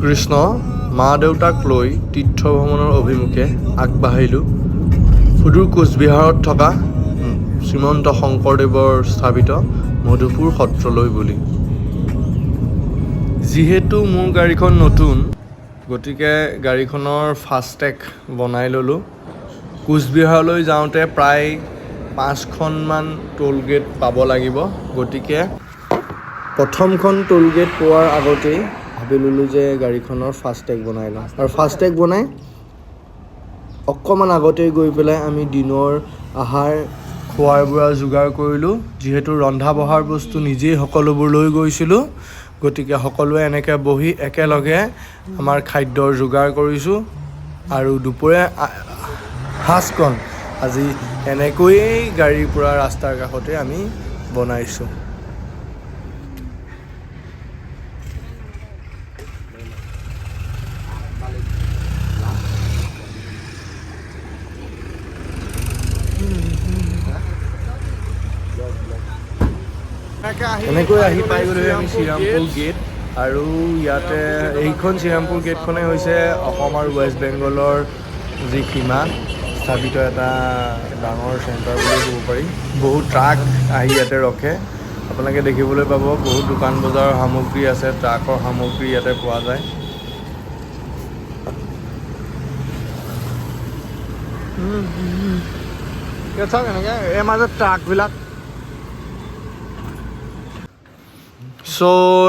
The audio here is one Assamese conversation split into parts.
কৃষ্ণ, মা দেউতাক লৈ তীৰ্থ ভ্ৰমণৰ অভিমুখে আগবাঢ়িলোঁ সুদূৰ কোচবিহাৰত থকা শ্ৰীমন্ত শংকৰদেৱৰ স্থাপিত মধুপুৰ সত্ৰলৈ বুলি। যিহেতু মোৰ গাড়ীখন নতুন, গতিকে গাড়ীখনৰ ফাষ্টেগ বনাই ল'লোঁ। কোচবিহাৰলৈ যাওঁতে প্ৰায় 5খনমান টোল গেট পাব লাগিব, গতিকে প্ৰথমখন টোল গেট পোৱাৰ আগতেই ভাবি ল'লোঁ যে গাড়ীখনৰ ফাষ্টেগ বনাই লওঁ। আৰু ফাষ্টেগ বনাই অকণমান আগতেই গৈ পেলাই আমি দিনৰ আহাৰ খোৱাৰ বোৱাৰ যোগাৰ কৰিলোঁ। যিহেতু ৰন্ধা বঢ়াৰ বস্তু নিজেই সকলোবোৰ লৈ গৈছিলোঁ, গতিকে সকলোৱে এনেকৈ বহি একেলগে আমাৰ খাদ্যৰ যোগাৰ কৰিছোঁ। আৰু দুপৰীয়া সাজকণ আজি এনেকৈয়ে গাড়ীৰ পৰা ৰাস্তাৰ কাষতে আমি বনাইছোঁ। এনেকৈ আহি পাই গ'লো আমি শ্ৰীৰামপুৰ গেট। আৰু ইয়াতে এইখন শ্ৰীৰামপুৰ গেটখনেই হৈছে অসম আৰু ৱেষ্ট বেংগলৰ যি সীমা স্থাপিত এটা ডাঙৰ চেণ্টাৰ বুলি ক'ব পাৰি। বহুত ট্ৰাক আহি ইয়াতে ৰখে, আপোনালোকে দেখিবলৈ পাব। বহুত দোকান বজাৰৰ সামগ্ৰী আছে, ট্ৰাকৰ সামগ্ৰী ইয়াতে পোৱা যায়। ইয়াত চাওক, এনেকৈ এই মাজত ট্ৰাকবিলাক। চ'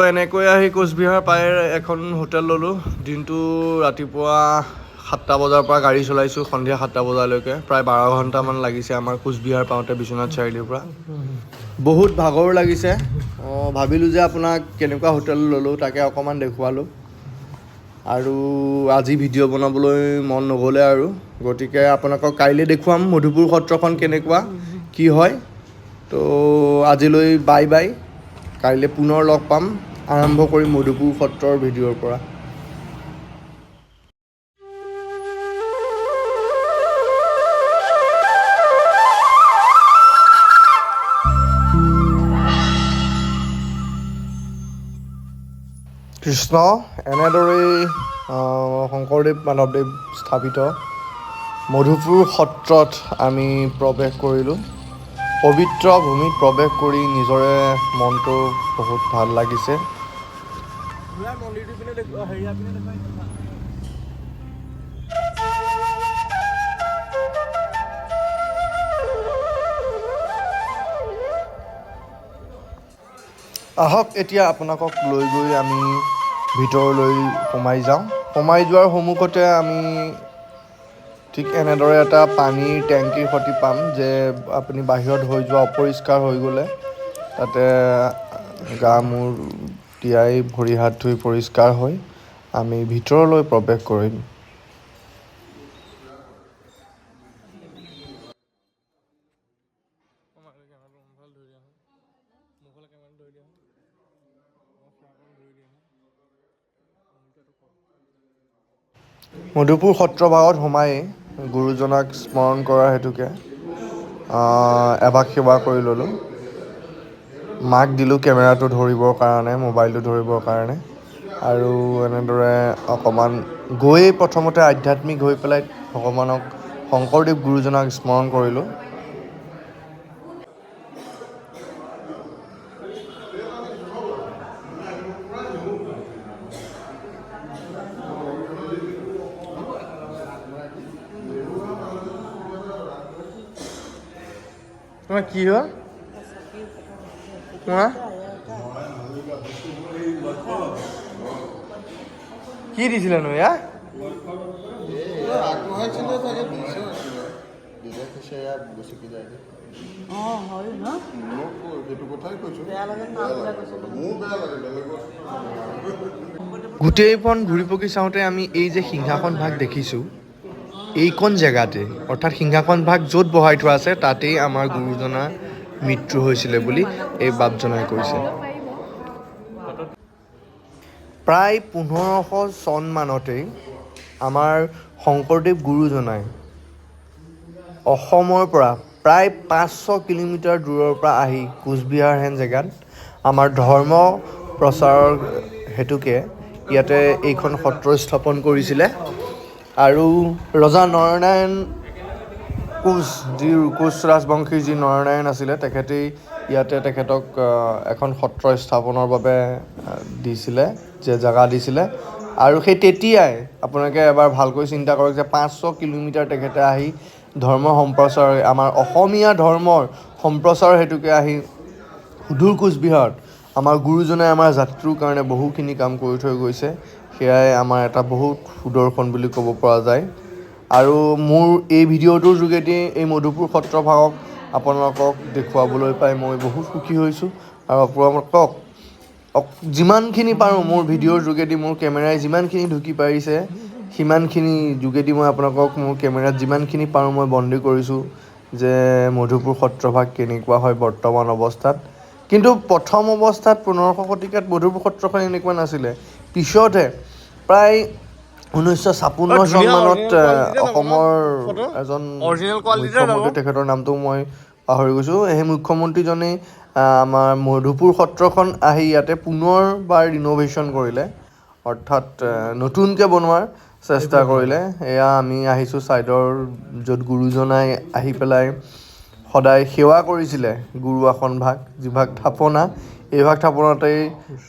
এনেকৈ আহি কোচবিহাৰ পাই এখন হোটেল ল'লোঁ। দিনটো ৰাতিপুৱা 7টা বজাৰ পৰা গাড়ী চলাইছোঁ সন্ধিয়া 7টা বজালৈকে, প্ৰায় 12 ঘণ্টামান লাগিছে আমাৰ কোচবিহাৰ পাওঁতে বিশ্বনাথ চাৰিআলিৰ পৰা। বহুত ভাগৰো লাগিছে। অঁ, ভাবিলোঁ যে আপোনাক কেনেকুৱা হোটেল ল'লোঁ তাকে অকণমান দেখুৱালোঁ। আৰু আজি ভিডিঅ' বনাবলৈ মন নগ'লে আৰু, গতিকে আপোনালোকক কাইলৈ দেখুৱাম মধুপুৰ সত্ৰখন কেনেকুৱা কি হয়। তো আজিলৈ বাই বাই, কাইলৈ পুনৰ লগ পাম, আৰম্ভ কৰিম মধুপুৰ সত্ৰৰ ভিডিঅ'ৰ পৰা। কৃষ্ণ, এনেদৰেই শংকৰদেৱ মাধৱদেৱ স্থাপিত মধুপুৰ সত্ৰত আমি প্ৰৱেশ কৰিলোঁ। পবিত্ৰ ভূমিত প্ৰৱেশ কৰি নিজৰে মনটো বহুত ভাল লাগিছে। আহক, এতিয়া আপোনালোকক লৈ গৈ আমি ভিতৰলৈ সোমাই যাওঁ। সোমাই যোৱাৰ সন্মুখতে আমি ঠিক এনেদৰে এটা পানীৰ টেংকিৰ সৈতে পাম যে আপুনি বাহিৰত হৈ যোৱা অপৰিষ্কাৰ হৈ গ'লে তাতে গা মূৰ তিয়াই ভৰি হাত ধুই পৰিষ্কাৰ হৈ আমি ভিতৰলৈ প্ৰৱেশ কৰিম। মধুপুৰ সত্ৰভাগত সোমাই গুৰুজনাক স্মৰণ কৰাৰ হেতুকে এভাগ সেৱা কৰি ল'লোঁ। মাক দিলোঁ কেমেৰাটো ধৰিবৰ কাৰণে, মোবাইলটো ধৰিবৰ কাৰণে। আৰু এনেদৰে অকণমান গৈয়ে প্ৰথমতে আধ্যাত্মিক হৈ পেলাই ভগৱানক শংকৰদেৱ গুৰুজনাক স্মৰণ কৰিলোঁ। তোমাৰ কি হ'ল? তোমাৰ কি দিছিলেনো এয়া? আগবঢ়াইছিলে চাগে, দিছে কিবা। দিলে কৈছে এয়া গুচকি যায়। অঁ, হয় ন। মোক সেইটো কথাই কৈছোঁ। বেয়া লাগে, বেয়া লাগে, মোৰ বেয়া লাগে, বেলেগৰ গোটেইখন ঘূৰি পকি চাওঁতে আমি এই যে সিংহাসন ভাগ দেখিছোঁ, এইকণ জেগাতে, অৰ্থাৎ সিংহাসন ভাগ য'ত বহাই থোৱা আছে তাতেই আমাৰ গুৰুজনাৰ মৃত্যু হৈছিলে বুলি এই বাপজনাই কৈছে। প্ৰায় 1500 চন মানতেই আমাৰ শংকৰদেৱ গুৰুজনাই অসমৰ পৰা প্ৰায় 500 কিলোমিটাৰ দূৰৰ পৰা আহি কোচবিহাৰ হেন জেগাত আমাৰ ধৰ্ম প্ৰচাৰৰ হেতুকে ইয়াতে এইখন সত্ৰ স্থাপন কৰিছিলে। আৰু ৰজা নৰনাৰায়ণ কোচ, যি কোচ ৰাজবংশীৰ যি নৰনাৰায়ণ আছিলে, তেখেতেই ইয়াতে তেখেতক এখন সত্ৰ স্থাপনৰ বাবে দিছিলে, যে জেগা দিছিলে। আৰু সেই তেতিয়াই আপোনালোকে এবাৰ ভালকৈ চিন্তা কৰক যে 500 কিলোমিটাৰ তেখেতে আহি ধৰ্ম সম্প্ৰচাৰ, আমাৰ অসমীয়া ধৰ্মৰ সম্প্ৰচাৰ হেতুকে আহি সুদূৰ কোচবিহাৰত আমাৰ গুৰুজনাই আমাৰ জাতিটোৰ কাৰণে বহুখিনি কাম কৰি থৈ গৈছে। সেয়াই আমাৰ এটা বহুত সুদৰ্শন বুলি ক'ব পৰা যায়। আৰু মোৰ এই ভিডিঅ'টোৰ যোগেদি এই মধুপুৰ সত্ৰভাগক আপোনালোকক দেখুৱাবলৈ পাই মই বহুত সুখী হৈছোঁ। আৰু আপোনালোকক যিমানখিনি পাৰোঁ, মোৰ ভিডিঅ'ৰ যোগেদি মোৰ কেমেৰাই যিমানখিনি ঢুকি পাৰিছে, সিমানখিনি যোগেদি মই আপোনালোকক মোৰ কেমেৰাত যিমানখিনি পাৰোঁ মই বন্দী কৰিছোঁ যে মধুপুৰ সত্ৰভাগ কেনেকুৱা হয় বৰ্তমান অৱস্থাত। কিন্তু প্ৰথম অৱস্থাত 1500 শতিকাত মধুপুৰ সত্ৰখন এনেকুৱা নাছিলে। পিছতহে প্ৰায় 1956 চন মানত অসমৰ এজন মুখ্যমন্ত্ৰী, তেখেতৰ নামটো মই পাহৰি গৈছোঁ, সেই মুখ্যমন্ত্ৰীজনেই আমাৰ মধুপুৰ সত্ৰখন আহি ইয়াতে পুনৰবাৰ ৰিন'ভেশ্যন কৰিলে, অৰ্থাৎ নতুনকৈ বনোৱাৰ চেষ্টা কৰিলে। এয়া আমি আহিছোঁ ছাইডৰ, য'ত গুৰুজনাই আহি পেলাই সদায় সেৱা কৰিছিলে। গুৰু আসন ভাগ, যিভাগ থাপনা, এইভাগ থাপনাতেই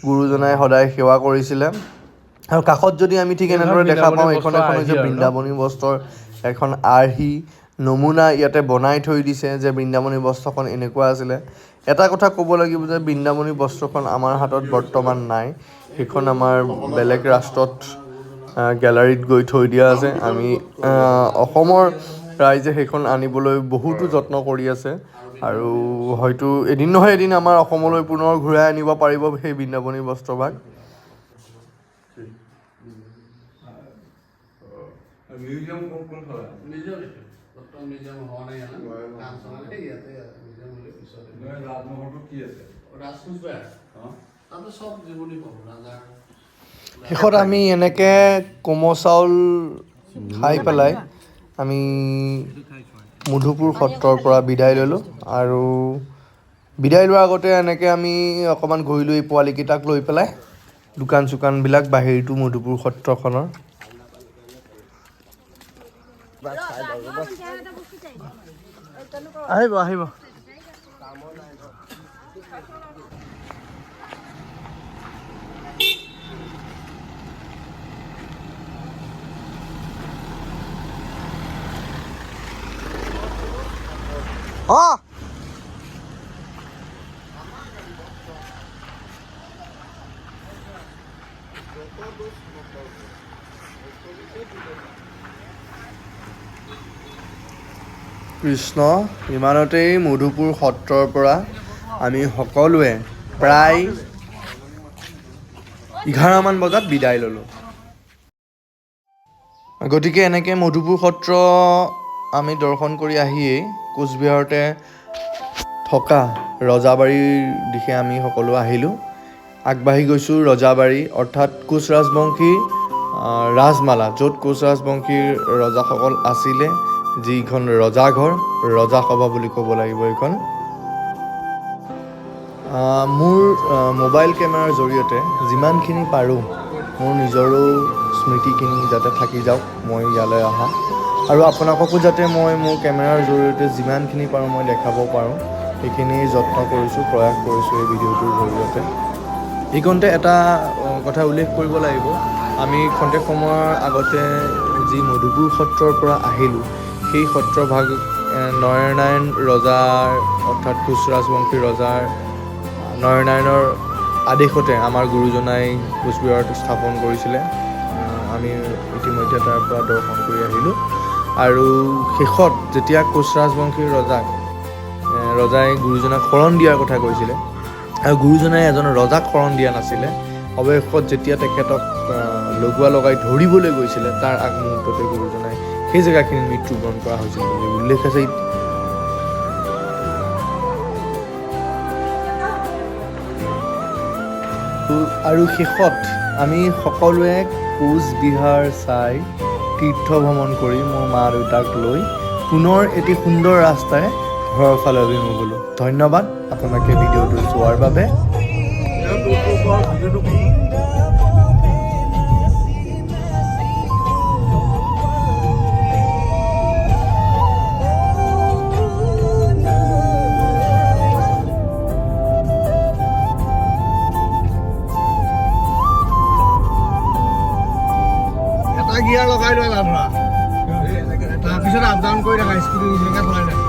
গুৰুজনাই সদায় সেৱা কৰিছিলে। আৰু কাষত যদি আমি ঠিক এনেদৰে দেখা পাওঁ, এইখন এখন হৈছে বৃন্দাবনী বস্ত্ৰৰ এখন আৰ্হি নমুনা ইয়াতে বনাই থৈ দিছে যে বৃন্দাবনী বস্ত্ৰখন এনেকুৱা আছিলে। এটা কথা ক'ব লাগিব যে বৃন্দাবনী বস্ত্ৰখন আমাৰ হাতত বৰ্তমান নাই। সেইখন আমাৰ বেলেগ ৰাষ্ট্ৰত গেলাৰীত গৈ থৈ দিয়া আছে। আমি অসমৰ ৰাইজে সেইখন আনিবলৈ বহুতো যত্ন কৰি আছে আৰু হয়তো এদিন নহয় এদিন আমাৰ অসমলৈ পুনৰ ঘূৰাই আনিব পাৰিব সেই বৃন্দাবনী বস্ত্ৰভাগ। মিউজিয়াম কোনফালে? মিউজিয়াম এইটো বৰ্তমান মিউজিয়াম হোৱা নাই না, কাম চলা নাই ইয়াতে। মিউজিয়াম হ'লে পিছতে। ৰাজমহলটো কি আছে? ৰাজ কোচবিহাৰ, তাতে চব জীৱনী পাব ৰাজাৰ। শেষত আমি এনেকৈ কোমল চাউল খাই পেলাই আমি মধুপুৰ সত্ৰৰ পৰা বিদায় ল'লোঁ। আৰু বিদায় লোৱাৰ আগতে এনেকৈ আমি অকণমান ঘূৰিলোঁ এই পোৱালিকেইটাক লৈ পেলাই, দোকান চোকানবিলাক বাহিৰটো মধুপুৰ সত্ৰখনৰ। আহিব, আহিব। অঁ, কৃষ্ণ। ইমানতেই মধুপুৰ সত্ৰৰ পৰা আমি সকলোৱে প্ৰায় 11মান বজাত বিদায় ল'লোঁ। গতিকে এনেকৈ মধুপুৰ সত্ৰ আমি দৰ্শন কৰি আহিয়েই কোচবিহাৰতে থকা ৰজাবাৰীৰ দিশে আমি সকলো আহিলোঁ। আগবাঢ়ি গৈছোঁ ৰজাবাৰী, অৰ্থাৎ কোচ ৰাজবংশীৰ ৰাজমালা, য'ত কোচ ৰাজবংশীৰ ৰজাসকল আছিলে, যিখন ৰজাঘৰ, ৰজাসভা বুলি ক'ব লাগিব এইখন। মোৰ মোবাইল কেমেৰাৰ জৰিয়তে যিমানখিনি পাৰোঁ, মোৰ নিজৰো স্মৃতিখিনি যাতে থাকি যাওক মই ইয়ালৈ অহা, আৰু আপোনালোককো যাতে মই মোৰ কেমেৰাৰ জৰিয়তে যিমানখিনি পাৰোঁ মই দেখাব পাৰোঁ, সেইখিনি যত্ন কৰিছোঁ, প্ৰয়াস কৰিছোঁ এই ভিডিঅ'টোৰ জৰিয়তে। এইকণতে এটা কথা উল্লেখ কৰিব লাগিব। আমি খন্তেক সময়ৰ আগতে যি মধুপুৰ সত্ৰৰ পৰা আহিলোঁ, সেই সত্ৰভাগ নৰনাৰায়ণ ৰজাৰ, অৰ্থাৎ কোচ ৰাজবংশী ৰজাৰ নৰনাৰায়ণৰ আদেশতে আমাৰ গুৰুজনাই কোচবিহাৰত স্থাপন কৰিছিলে। আমি ইতিমধ্যে তাৰ পৰা দৰ্শন কৰি আহিলোঁ। আৰু শেষত যেতিয়া কোচ ৰাজবংশীৰ ৰজাই গুৰুজনাক শৰণ দিয়াৰ কথা কৈছিলে, আৰু গুৰুজনাই এজন ৰজাক শৰণ দিয়া নাছিলে, অৱশেষত যেতিয়া তেখেতক লগোৱা লগাই ধৰিবলৈ গৈছিলে, তাৰ আগমুহূৰ্ততে গুৰুজনাই সেই জেগাখিনিত মৃত্যুবৰণ কৰা হৈছিল বুলি উল্লেখ আছে। আৰু শেষত আমি সকলোৱে কোচবিহাৰ চাই, তীৰ্থ ভ্ৰমণ কৰি মোৰ মা দেউতাক লৈ পুনৰ এটি সুন্দৰ ৰাস্তাৰে ঘৰৰ ফালে অভিমুখ হ'লোঁ। ধন্যবাদ আপোনালোকে ভিডিঅ'টো চোৱাৰ বাবে। ভিডিঅ'টো। পিছত আপ ডাউন কৰি থাকা, স্কুটি নিচিনাকৈ চলাই থাকা।